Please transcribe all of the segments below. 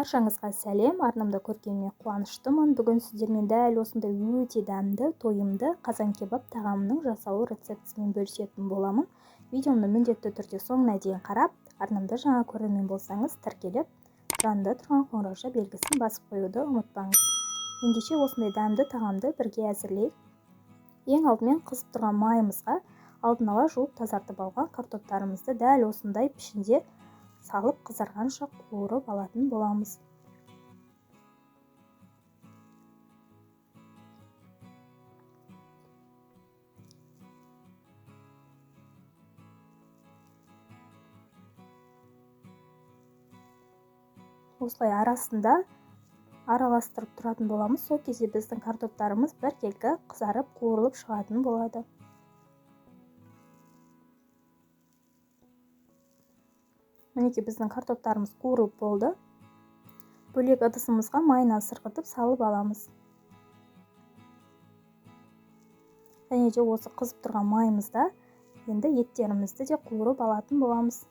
Баршаңызға сәлем, арнамда көргеніме қуаныштымын. Бүгін сіздермен дәл осындай өте дәмді, тойымды қазан кебаб тағамының жасалу рецептісімен бөлісетін боламын. Видеомды міндетті түрде соңына дейін қарап, арнамда жаңа көрермен болсаңыз, тіркеліп, жанында тұрған қоңырауша белгісін басып қоюды ұмытпаңыз. Ендеше осындай дәмді тағамды бірге әзірлейік. Ең алдымен қызып тұрған майымызға алдын ала жуып тазартып алған картоптарымызды дәл осындай пішінде салып қызарғанша қуырып алатын боламыз. Осылай арасында араластырып тұратын боламыз. Сол кезде біздің картоптарымыз біркелкі қызарып қуырылып шығатын болады. Мінекей біздің картоптарымыз қуырылып болды. Бөлек ыдысымызға майынан сырғытып салып аламыз. Және де осы қызып тұрған майымызда енді еттерімізді де қуырып алатын боламыз.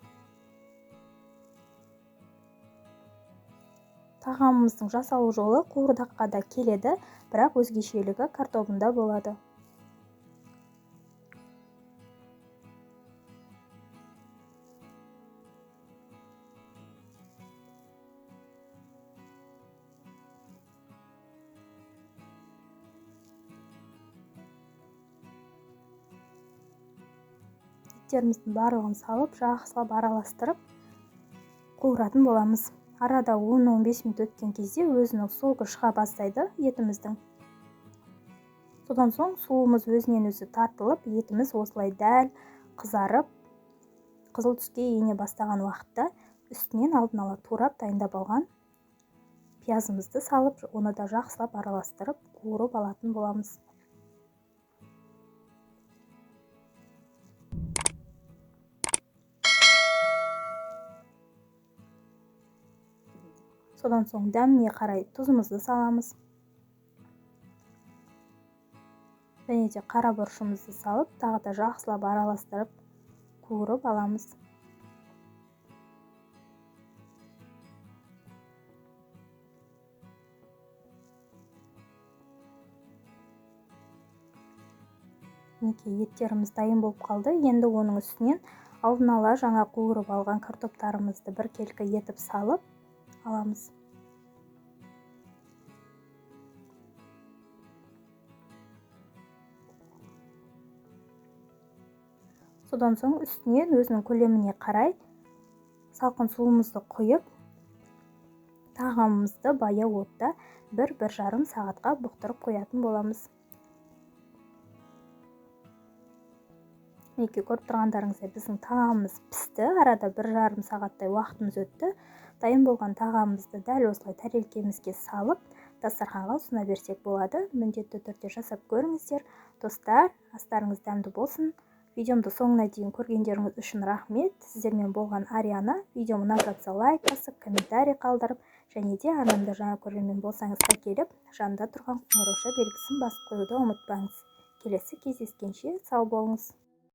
Тағамымыздың жасалу жолы қуырдаққа да келеді, бірақ өзгешелігі картобында болады. Еттеріміздің барлығын салып, жақсылап араластырып қуыратын боламыз. Арада 10-15 минут өткен кезде өзінің соғы шыға бастайды етіміздің. Содан соң суымыз өзінен өзі тартылып, етіміз осылай дәл қызарып, қызыл түске ене бастаған уақытта үстінен алдын ала турап дайындап алған пиязымызды салып, оны да жақсылап араластырып қуырып алатын боламыз. Содан соң дәміне қарай тұзымызды саламыз. Және де қара бұрышымызды салып, тағы да жақсылап араластырып қуырып аламыз. Мінекей еттеріміз дайын болып қалды. Енді оның үстінен алдын ала жаңа қуырып алған картоптарымызды біркелкі етіп салып аламыз. Содан соң үстінен өзінің көлеміне қарай салқын суымызды құйып, тағамымызды баяу отта 1-1,5 сағатқа бұқтырып қоятын боламыз. Мінекей көріп тұрғандарыңыздай біздің тағамымыз пісті. Арада 1,5 сағаттай уақытымыз өтті. Дайын болған тағамымызды дәл осылай тәрелкемізге салып, дастарханға ұсына берсек болады. Міндетті түрде жасап көріңіздер. Достар, астарыңыз дәмді болсын. Видеомды соңына дейін көргендеріңіз үшін рахмет. Сіздермен болған Ариана. Видеом ұнап жатса лайк басып, комментарий қалдырып, және де арнамда жаңа көрермен болсаңыз тіркеліп, жанында тұрған қоңырауша белгісін басып қоюды ұмытпаңыз. Келесі кездескенше сау болыңыз.